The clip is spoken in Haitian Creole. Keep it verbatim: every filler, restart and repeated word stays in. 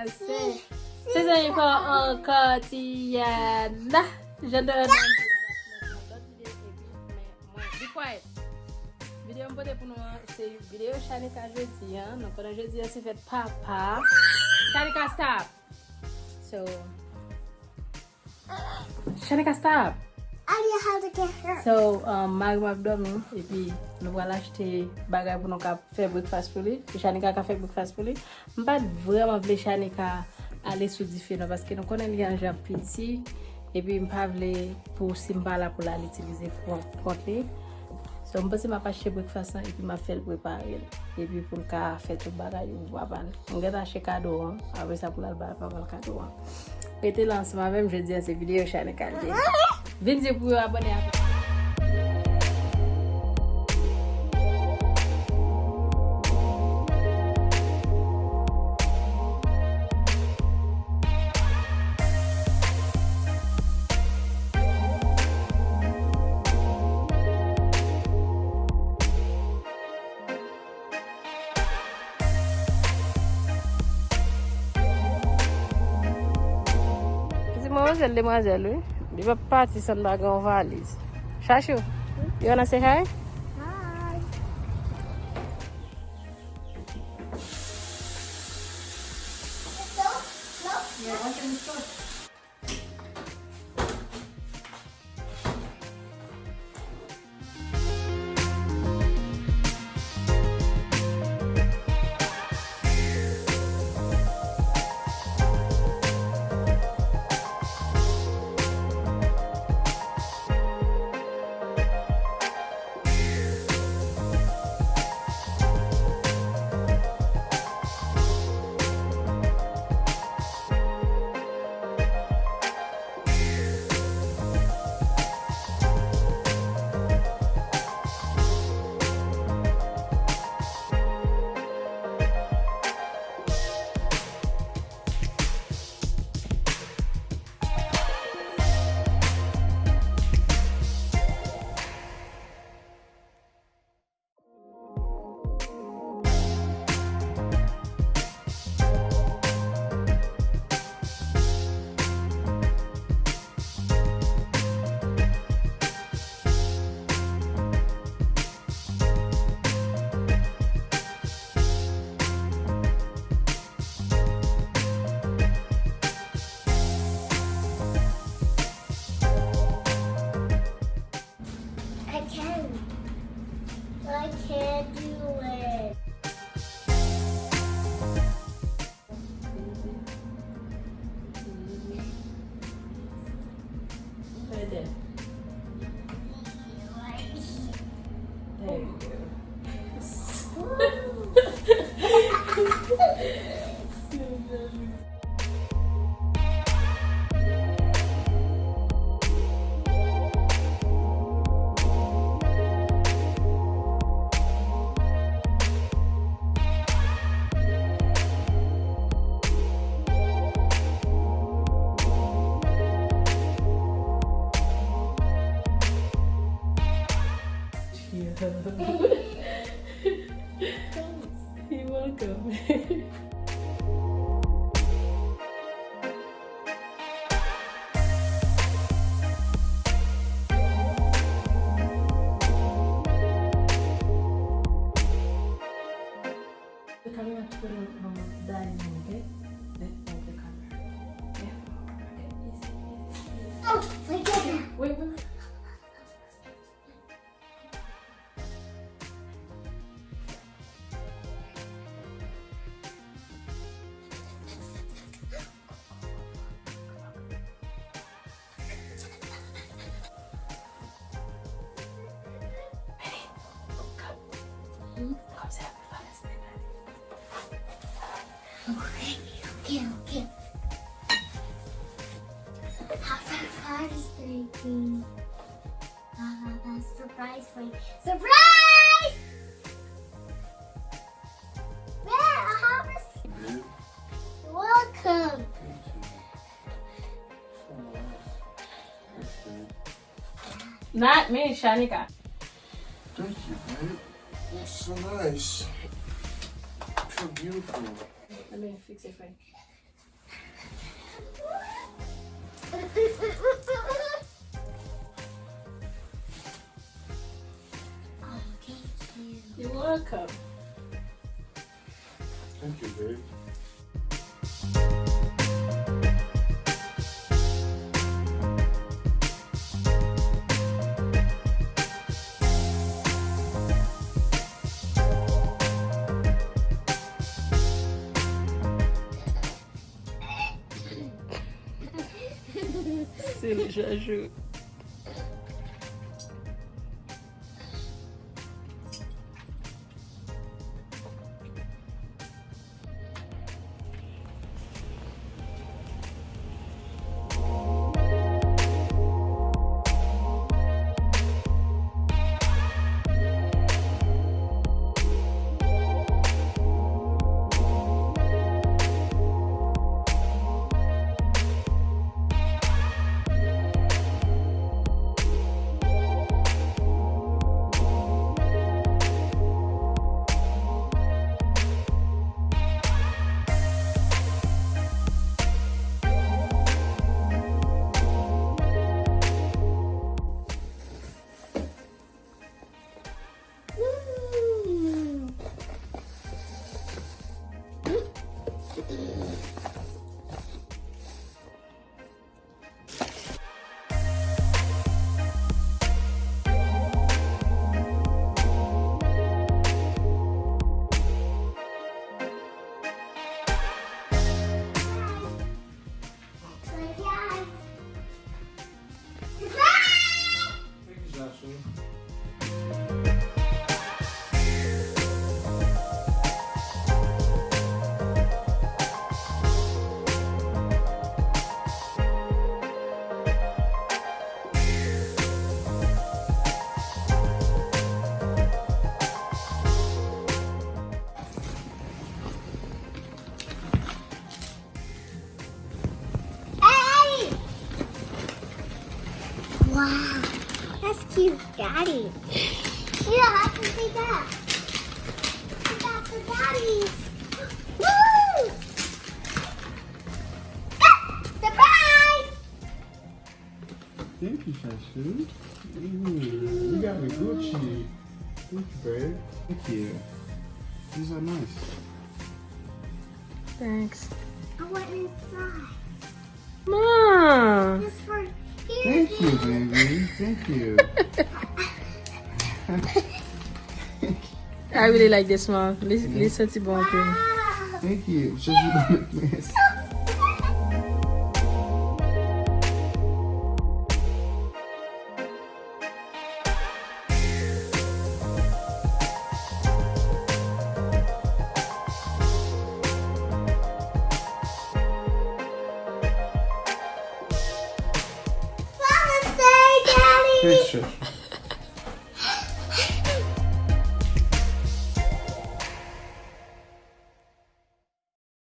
Se, se zanmi pa ankò, Tiana. Jan de nan lòt videyo epi, men mwen, be quiet. Videyo m pote pou nou an, se videyo Shanika jodi an. Nou konnen jodi an se fèt papa. Shanika, stop. So, Shanika, stop. I need how to get her. So, um, mari m ap dòmi, epi nou pral achte bagay pou nou ka fè breakfast pou li. Pou Shanika ka fè breakfast pou li. M pa t vrèman vle Shanika ale sou dife non, paske nou konnen li an jan piti. Epi m pa vle pou si m pa la pou l al itilize kont, kont li. So, m panse m ap achte breakfast lan epi m ap fè l prepare l. Epi pou l ka fè tout bagay yo pou papa l. M gentan achte kado an. Apre sa pou l al bay papa l kado an. Rete la ansanm avè m, jodi a se videyo Shanika l ye. Vin di pou yo abòne avè m. Pitit manmzèl, demwazèl, wi. Li p ap pati san l pa gen yon valiz. Chachou, you wanna say hi? Hi. Yeah, open the door. I can. I can do it. Right there. There you go. Yeah. Thanks. You're welcome. The camera to put on, um, dining, okay? Let go of the camera. Yeah. Okay, easy, easy, easy. Oh, my God. Wait, wait, wait. Okay, okay, okay. How's our father's day thing? I have a surprise for you. Surprise! Yeah, I have a s- Welcome. Not me, Shanika. Thank you, babe. That's so nice. Feel beautiful. Let me fix it for you. Oh, thank you. You're welcome. Thank you, babe. Silly Jajou. Hey! Wow, that's cute, Daddy. You don't have to see that. You got the daddies. Woo! Surprise! Thank you, Shashu. Ooh, you got me Gucci. Thank you, babe. Thank you. These are nice. Thanks. I want inside. Ma! Just for here. Thank you, baby. Thank you. I really like this, ma. Li, li santi bon anpil. Thank you. Just you don't make mess. Father's Day, Daddy! Thanks, Chef.